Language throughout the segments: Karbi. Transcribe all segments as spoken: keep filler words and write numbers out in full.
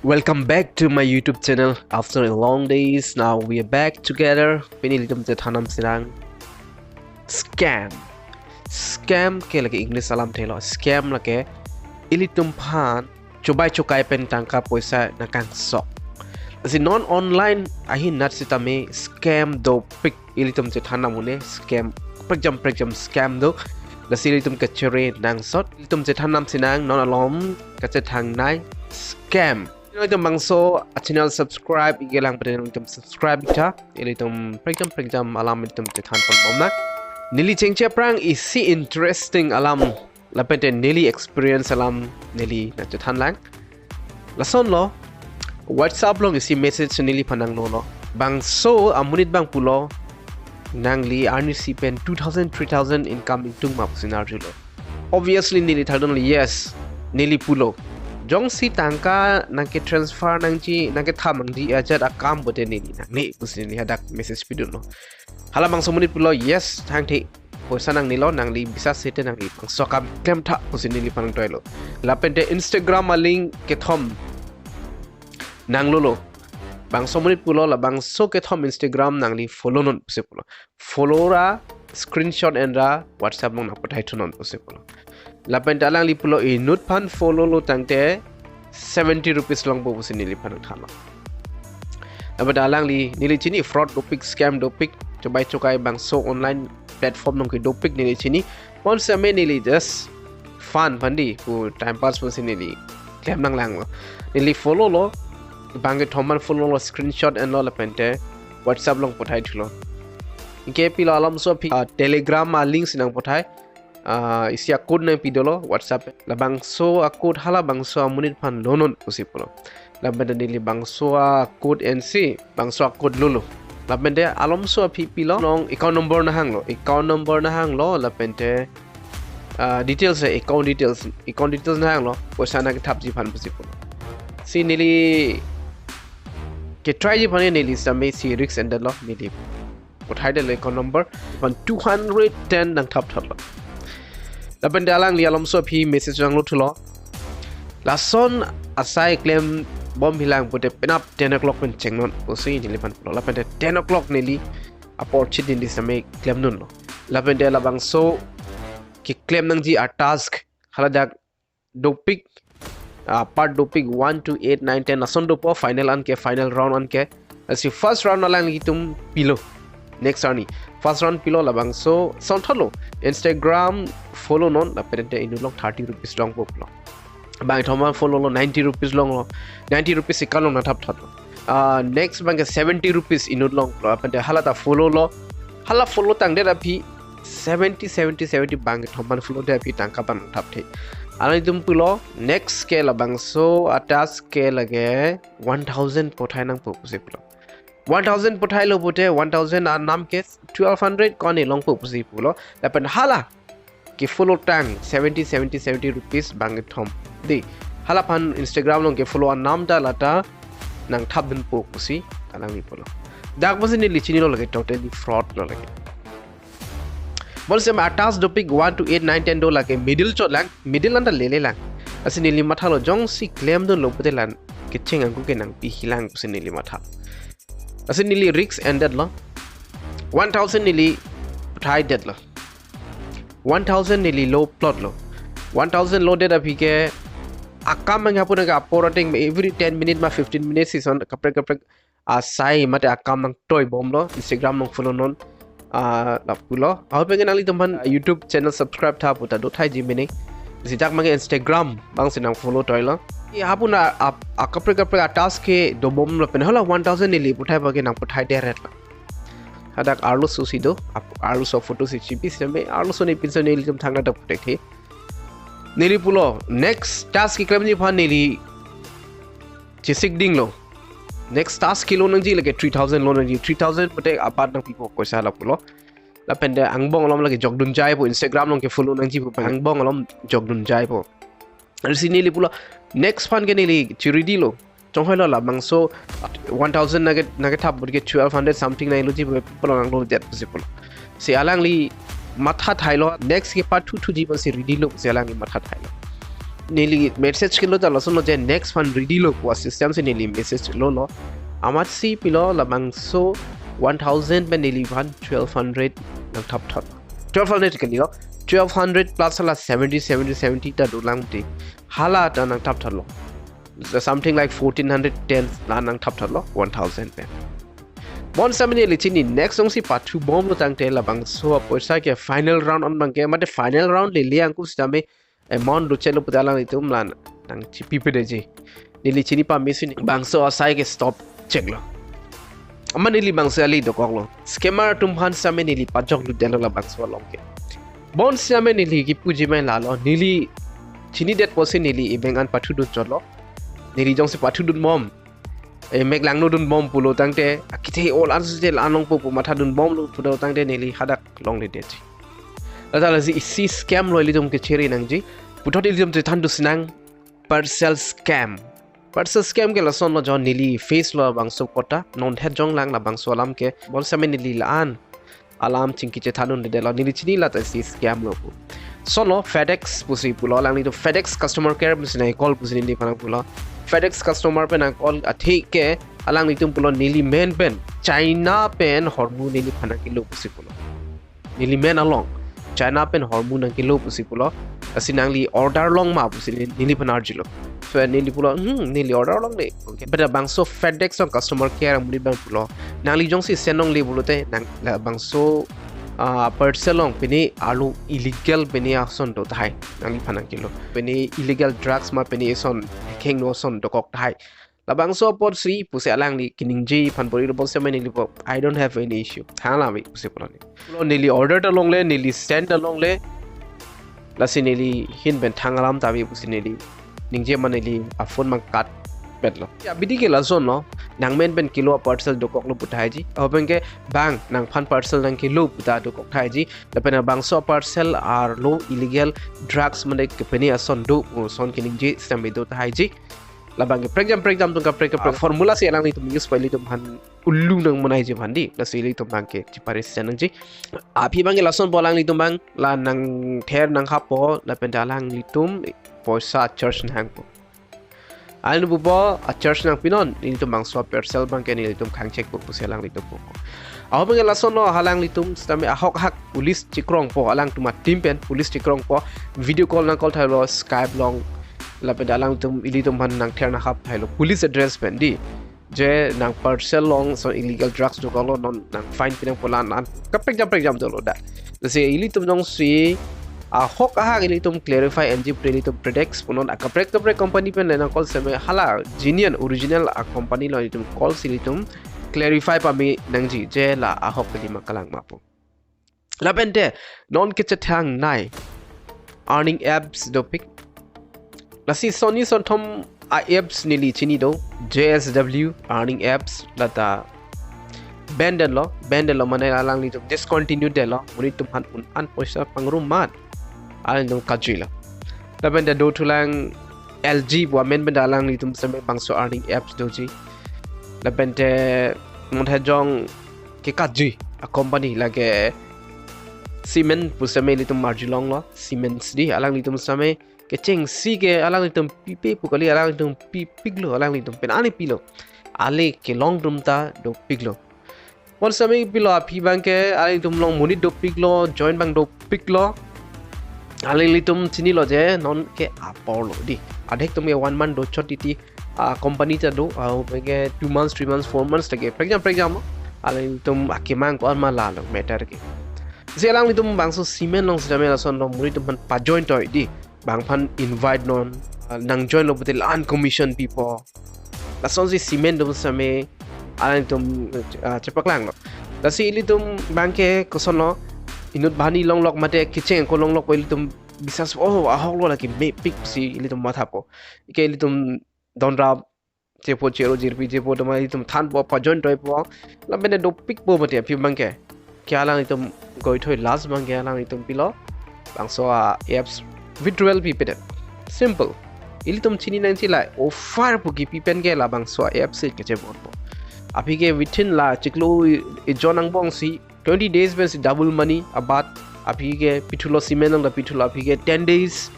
Welcome back to my YouTube channel. After a long days, now we are back together. Pini ilitum chethan nam sinang scam. Scam ke lake English alamthe lo. Scam lake ilitum aphan chobai chokai pen tangka poisa nangkangsok. Lasi non online ahin nat sitame scam dopik, ilitum chethan nam un-e scam, prekjam prekjam scam do. Lasi ilitum kachere nangsot, ilitum chethan nam sinang non alom kachethangnei scam. Ilitum bangso a channel subscribe-ik-e lang pute ilitum subscribe tha. Ilitum prekjam prekjam alam ilitum chethan pon bom nang. Neli chengche aphrang isi interesting alam lapen te neli experience alam neli nangchethan lang. Lason lo, WhatsApp along isi message neliphan nanglo lo. Bangso amonit abang pulo, nangli arnisi pen two thousand, three thousand income ingtung ma pusi nang-arjulo. Obviously neli thakdun lo, yes, neli pulo, jongsi tangka nangke transfer nangji, nangkethap nangji ajat akam pute neli nangne pusi neli hadak message pidun lo. Hala bangso amonit pulo, yes, thangthe, poisa nangnelo, nangli bisa sete nangli bangso akam klem tha pusi neliphan nangtoilo. Lapen te Instagram a-link kethom nanglo lo. Bangso amonit pulo, labangso kethom Instagram nangli follow non pusi pulo. Follow ra, screenshot en ra, WhatsApp along nangpathai thu non pusi pulo. Lapen te alangli pulo, inut aphan follow lo tangte seventy rupees longpo pusi neliphan nangthanlo. Lapen te alangli, neli chini fraud dopik, scam dopik, chobai chokai bangso online platform along ke dopik neli chini. Bonsitame neli just fun aphan dei, pu time pass pusi neli klem nanglanglo. Neli follow lo, bang kethom aphan follow lo, screenshot enlo lapen te WhatsApp along pathai thulo. Anke pilo, alomso aphi, ah, Telegram a-link si nangpathai. Ah, isi a-code nangpi dolo WhatsApp. Labangso a-code hala bangso amonit aphan lo non pusi pulo. Lapen te neli bangso a-code ensi, bangso a-code lolo. Lapen te alomso aphi pilo, non account number nanghanglo, account number nanghanglo, lapen te, ah, details, eh, account details, account details nanghanglo, poisa nangkethapji aphan pusi pulo. Si neli ketryji aphan neli sitame si risk endetlo, neli pathai detlo account number, aphan two hundred ten nangthap thotlo. Lapen te alangli alomso aphi message nanglo thulo. Lason asai klem bomji lang pute penap ten o'clock pen chengnon pusi neliphan pulo. Lapen te ten o'clock neli apor chit neli sitame klemdunlo. Lapen te labangso keklem nangji a-task haladak dopik, ah, part dopik one to eight, nine, ten, lason dopo, final anke, final round anke. Lasi first round alanglitum pilo. Next arni. First round pilo, labangso sonthotlo. Instagram follow non, lapen te inut along thirty rupees longpo pulo. Bang kethom aphan follow lo, ninety rupees longlo. Ninety rupees account along nangthap thotlo. Ah, next bang ke seventy rupees inut longlo, lapen te hala ta follow lo. Hala follow tangdet aphi seventy, seventy, seventy bang kethom aphan follow det aphi tangka abang thapthe. Alangtum pulo, next ke labangso a-task ke lake one thousand pathai nangpo pusi pulo. One thousand pathailo pute, one thousand anam ke twelve hundred ko-an longpo pusi pulo. Lapen hala kefollow tang seventy, seventy, seventy rupees bang kethom dei, hala aphan Instagram along kefollow anam ta lata nangthapdunpo pusi alangli pulo. Dak pusi neli chinilo, lake totally fraud lo lake. Bonsitame a-task dopik one to eight, nine, ten do, lake middle chot lang, middle anta lele lang. Lasi neli mathalo, jongsi klemdunlo pute la kecheng angku ke nangpihi lang pusi neli matha. Lasi neli risk endetlo. One thousand neli pathaidetlo. One thousand neli lo plotlo. One thousand lodet aphi ke akam abang hapu nangke apor ateng every ten minute ma fifteen minutes ison kaprek kaprek asai mate akam nangtoi bomlo, Instagram nangfollow non, ah, lapulo. Ahut pengen nanglitum aphan YouTube channel subscribe tha pu ta do thaiji mene. Lasi dak abang ke Instagram abangsi nangfollow toilo. I hapu na ap-, akaprek kaprek a-task ke dobomlo, pen hala one thousand neli pathai abang ke nangpathai deret lo. Hadak arloso si do, ap-, arloso photo si chipi sitame, arloso ne pinso nelitum thangta dak puthekthe. Neli pulo, next task keklemji aphan neli chesik dinglo. Next task kelo nangji lake three thousand lo nangji, three thousand pute abat nangpipo poisa lapulo. Lapen te angbong along lake jokdunjaipo, Instagram along kefollow nangji pu angbong along jokdunjaipo. Lasi neli pulo, next aphan ke neli chiridilo. Chonghoilo, labangso one thousand nangke, nangkethap pute ke twelve hundred something nangloji pu pulo, nanglodet pusi pulo. Si alangli mathathailo, next ke pathuthuji pusi ridilo si alangli mathathailo. neli message kelo ta lason lo je next fund ready lo pu a-system si neli message lo lo. Amatsi pilo labangso one thousand pen neliphan twelve hundred nangthapthot. Twelve hundred kali lo. Twelve hundred plus hala seventy, seventy, seventy ta dolang te. Hala ta nangthapthot lo. So something like fourteen hundred ten la nangthapthot lo one thousand pen. Bonsitame neli chini next jongsi pathu bomlo tangte labangso apoisa ke final round an abangke, mate final round lele angku sitame amount dochelo puta alanglitum la nangchipi pedeji. Neli chini pame si bangso asai ke stop cheklo. Amat neli bangso ali dokoklo. Scammer atum aphan sitame neli pajokdundetlo labangso along ke. Bonsitame neli kipuji mai lalo. Neli chinidet pusi neli e-bank an pathudun chotlo. Neli jongsi pathudun bom, e mek langno dun bom pulo tangte, akithe ol an suse la-an longpo pu mathadun bomlo pulo tangte neli hadak longledetji. Lata lasi isi scam lo ilitum kechere nangji. Puthot ilitum chethan dusi nang parcel scam. Parcel scam ke lason lo jo neli face lo bangso kota. Non het jonglang labangso alam ke. Bonsitame neli la-an alam chingki chethan un dede lo, neli chini lata isi scam lo pu. Lason lo FedEx pusi pulo, alanglitum FedEx customer care pusi nang call pusi neliphan nangpulo. FedEx customer pen nang call athe ke alanglitum pulo neli men pen China pen hormu neliphan nangkelo pusi pulo. Neli men along China pen hormu nangkelo pusi pulo. Lasi nangli order long ma pusi neli, neliphan arjulo. So neli pulo, hmm, neli order longle. Okay. But bangso FedEx along customer care amonit abang pulo, nangli jongsi send longle pulote nang labangso ah, parcel along pine arlo illegal pine ason do tahai, nangliphan nangkelo. Pine illegal drugs ma pine eson khengno ason dokok tahai. Labangso apotsi pusi alangli kiningje aphan bor-ilo, bonsitame neli pulo, "I don't have any issue. Thang alam ave," pusi pulo neli. Pulo neli order ta longle, neli send ta longle. Lasi neli ahin pen thang alam ta ave pusi neli ningje ma neli a-phone mang cut petlo. Ya, abidi ke lason lo, nang men pen kelo parcel dokoklo pu tahai ji. Ahok pen ke bang nangphan parcel nangkelo puta dokok tahai ji. Lapen bangso parcel arlo illegal drugs mane kepine ason do, ason kiningje sitame do tahai ji. Labang ke prekjam prekjam atum kaprek kaprek formula si alanglitum use pai ilitum aphan ulung nang monai ji aphan di. Lasi ilitum abangke chipare sen nangji. Aphi abangke lason pu alanglitum abang la nangther nanghap po, lapen ta alanglitum poisa charge nanghang po. Alanglitum pupo a-charge nangpinon, nelitum bangso parcel abangke nelitum khang chek po pusi alanglitum pupo. Ahok abangke lason lo, alanglitum sitame ahok ahak police chikrong po, alangtum a-team pen police chikrong po, video call nang call thailo Skype along, lapen ta alangtum ilitum aphan nangther nanghap thailo police address pen di. Je nang parcel along so illegal drugs dokoklo, non nang fine pi nangpo, la-an kaprek jam prek jam dolo da. Lasi ilitum jongsi ahok ahak ilitum clarify enji pute ilitum pretext punon, akaprek kaprek company pen le nang call sitame hala genuine original a-company along ilitum call si ilitum clarify pame nangji je la ahok kali ma kalang ma pu. Lapen te non kechethangnei earning apps dopik. Lasi sonni sonthom a-apps neli chini do, J S W earning apps, lata ban detlo, ban detlo mane alanglitum discontinue detlo, monit atum aphan un-an poisa pangrum amat alanglitum kajui lo. Lapen te dothulang L G pu amen pen ta alanglitum sitame bangso earning apps doji. Lapen te monthajong ke kajui a-company lake Siemens pu sitame ilitum arjulonglo, Siemens di, alanglitum sitame kechengsi ke alanglitum pipe pu kali, alanglitum pipiklo, alanglitum pen ani pilo. Ale kelong atum ta dopiklo. Bonsitame pilo, aphi abangke alanglitum along monit dopiklo, join abang dopiklo. Alanglitum chinilo je non ke apor lo di. Adhek atum ke one month dochot titi a-company ta do, ahok pen ke two months, three months, four months ta ke prekjam prekjam lo. Alanglitum akemang ko-an ma lalo matter ke. Si alanglitum bangso Siemens along sitame lason along monit atum aphan pajoin toi di. Bang aphan invite non, ah, nang join lo pute la-an commission pipo. Lasonsi Siemens atum sitame alanglitum, ah, chepaklanglo. Lasi ilitum abangke kosonlo, inut banghini longlok mate kecheng ako longlok pu ilitum biswas, oh, ahok lo lake mepik si ilitum mathapo. Ke ilitum donrap chepo, chero jirpi chepo atum ilitum thanpo, pajoin toipo. Lapen te dopikpo mate aphi abangke. Ke alanglitum goithoi last abangke alanglitum pilo, bangso a-apps withdrawal pipedet. Simple. Ilitum chini nangji la offer pu kipi pen ke labangso a-apps si kechebonpo. Aphi ke within la chiklo i-, ijon angbong si twenty days pen si double money abat aphi ke pithulo, Siemens along ta pithulo aphi ke ten days.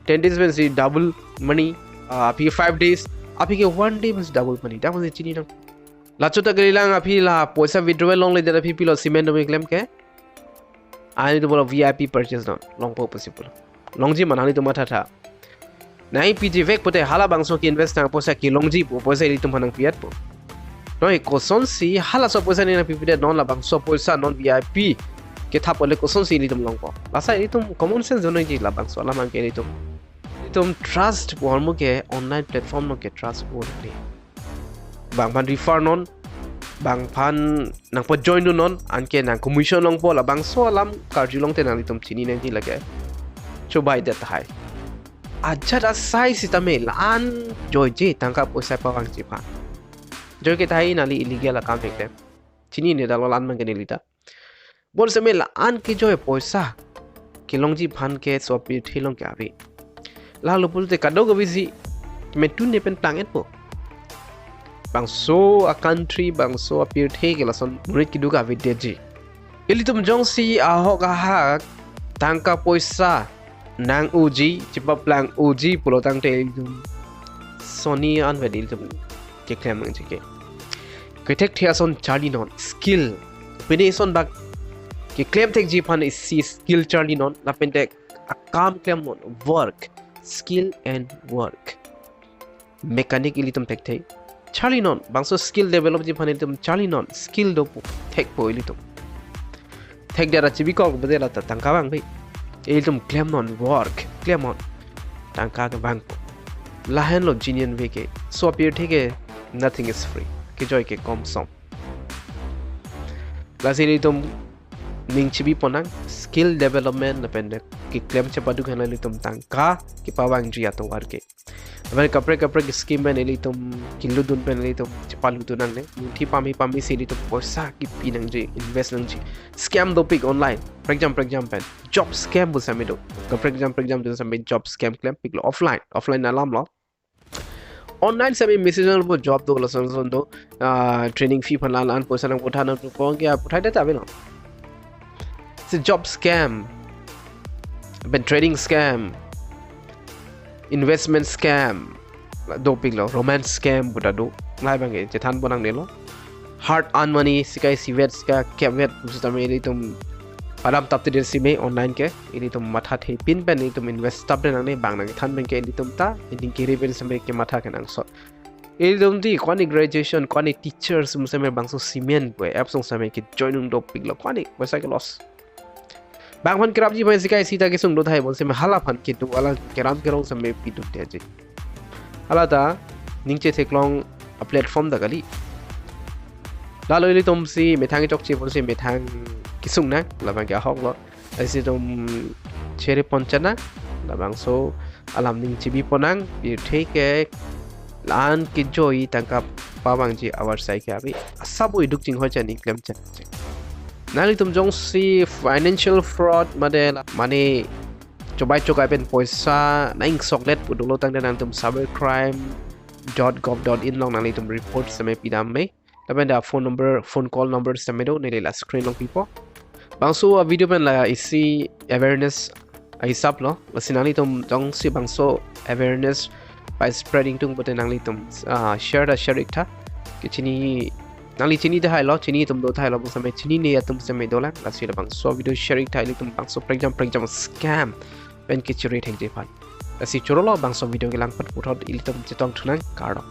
ten days pensi double money, ah, aphi ke five days, aphi ke one day pensi double money. Dak pensi chininang. Lacho ta kalilang, aphi la poisa withdrawal longledet aphi pilo cement dome klem ke. Ani tu bola V I P purchase non. Longpo possible. Longji ma nanglitum mathatha. Nangpiji vek pute halabangso ke-invest nang poisa kelongji pu poisa ilitum aphan nangpi-etpo. Noi kosonsi halaso poisa ne nangpipedet, non labangso poisa non V I P kethap ole kosonsi ilitum longpo. Lasi ilitum common sense do nangji, labangso alam abang ke ilitum. Ilitum trust pu ahormu ke online platform along ke trust pu nangji. Bang aphan refer non, bang aphan nangpajoin dun non, anke nang commission longpo, labangso alam karjulong te nanglitum chini nangji lake. Chobai det tahai. Ajat asai sitame la-an joije tangka poisa pavangji aphan. Joi ke tahai nangli illegal akam thekthe. Chinine dalo la-an abang ke neli ta. Bonsitame la-an kejoi poisa kelongji aphan ke laso apirthe along ke ave. Lalo pulote kadokavesi metune pen tang-etpo. Bangso a-country, bangso apirthe ke lason murit kedo ke avedetji. Ilitum jongsi ahok ahak tangka poisa nang-oji, chepaplang-oji pulo tangte ilitum soni anvet ilitum keklem nangji ke. Kethekthe ason charli non, skill. Pine ison bak keklem thekji aphan isi skill charli non, lapen te akam klem non, work, skill and work. Mechanic ilitum thekthe. Charli non, bangso skill develop ji aphan ilitum charli non, skill dopo, thekpo ilitum. Thekdet ra chibikok bede la ta tangka vangve. Ilitum klem non, work, klem non. Tangka kevangpo. Lahenlo genuine way ke. Laso apirthe ke nothing is free. Kejoi ke komsom. Lasi ilitum ning chibi ponnang, skill development lapen te keklem chepaduk henlo ilitum tangka kepavangji atovar ke. Lapen kaprek kaprek scheme pen ilitum kelutdun pen ilitum chepalutdun nangne. Mungthi pame pamesi ilitum poisa kepi nangji, invest nangji. Scam dopik online. Prekjam prekjam pen. Job scam pu sitame do. Kaprek jam prekjam do sitame job scam klempiklo offline. Offline alam lo. Online sitame message along job do, lason lason do, ah, training fee aphan la-an poisa nangputhak nangputhak ke aputhak det ave no. Si job scam, lapen training scam, investment scam, la dopiklo, romance scam pu ta do, lahai abang ke chethan pon nangnelo. Hard earned money, sika isivet, sika kepvet pu sitame ilitum padam taptedet sitame online ke, ilitum mathathepin pen ilitum invest tapdet nangne, bang nangthan pen ke ilitum ta, ining kiri pen sitame kematha kenangsot. Ilitum ti kwani graduation, kwani teachers pu sitame bangso cement pu apps along sitame kejoin ung dopiklo, kwani poisa ke loss. Bang aphan kerapji aphan sika isi ta kesung do tahai bonsitame hala aphan kedo alang keram kerong sitame pidun detji. Hala ta ning chetheklong a-platform ta kali. Lalo ilitum si methang kechokche ponsi methang kesung nang, labang ke ahok lo. Lasi itum chere pon chana, labangso alam ning chibi ponnang, pirthe ke la-an kejoi tangka pavangji avarsai ke ave. Asap iduk chinghoi chani klem chana. Nanglitum jongsi financial fraud made la, mane chobai chokai pen poisa nang-ingchoklet pu dolo tangte nangtum cybercrime dot gov dot in along nanglitum report sitame pidam me. Lapen ta phone number, phone call number sitame do, neli la screen along pipo. Bangso a-video pen la isi awareness ahisap lo. Lasi nanglitum jongsi bangso awareness pai spreading tung pute nanglitum, ah, share ta share iktha. Kechini nangli chini tahai lo, chini atum do tahai lo, bangso sitame chinine atum sitame dolang. Lasi labangso video share iktha ilitum bangso prekjam prekjam scam pen kechere thekji aphan. Lasi choro lo, bangso video kelang pat puthot ilitum chetongthu nang, kardom.